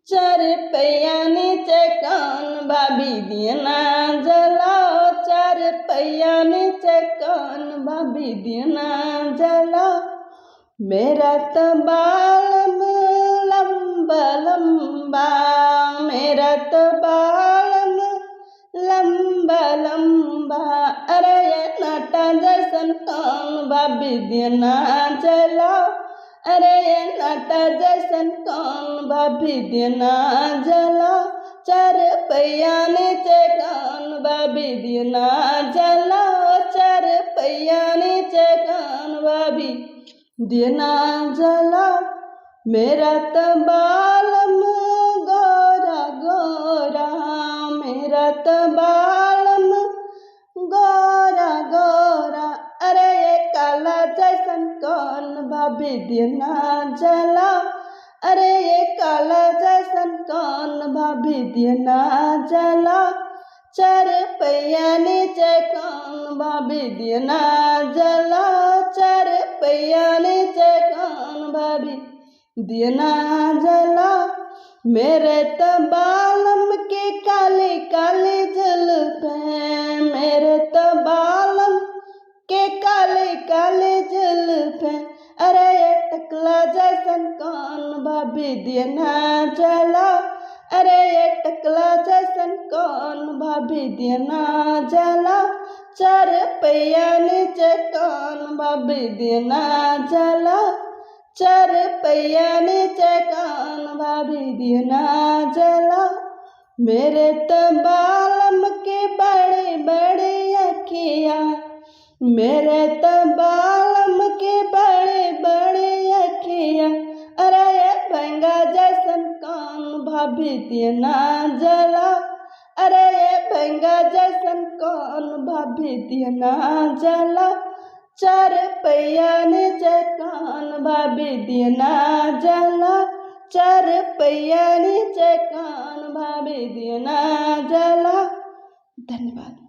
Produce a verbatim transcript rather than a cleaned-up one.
चार पैया नीचे कौन भाभी दिया ना जलाओ, चार पैया नीचे कौन भाभी दिया ना जलाओ। मेरा तो बालम लंबा लंबा, मेरा तो बालम लंबा लंबा। अरे ये नाटा जैसन कौन भाभी दिया ना जलाओ, अरे ये नाटा जैसन कौन भाभी दिया ना जलाओ, चार पैया नीचे कौन भाभी दिया ना जलाओ, चार पैया नीचे कौन भाभी दिया ना जलाओ। मेरा तो बालम गोरा गोरा, मेरा तो बालम गोरा गोरा। अरे ये काला जैसन कौन भाभी दिया ना जलाओ, अरे ये काला जैसन कौन भाभी दिया ना जलाओ, चार पैया नीचे कौन भाभी दिया ना जलाओ, चार पैया नीचे कौन भाभी दिया ना जलाओ। मेरे तो बालम के काले काले जुल्फे, मेरे तो बालम के काले काले जुल्फे। अरे ये टकला जैसन कौन भाभी दिया ना जलाओ, अरे ये टकला जैसन कौन भाभी दिया ना जलाओ, चार पैया नीचे कौन भाभी दिया ना जलाओ, चार पैया नीचे कौन भाभी दिया ना जलाओ। मेरे तो बालम के बड़े बड़े अखिया, मेरे तो बालम के बड़े बड़े अखिया। अरे ये भैंगा जैसन कौन भाभी दिया ना जलाओ, अरे ये भैंगा जैसन कौन भाभी दिया ना जलाओ, चार पैया नीचे कौन भाभी दिया ना जलाओ, चार पैया नीचे कौन भाभी दिया ना जलाओ। धन्यवाद।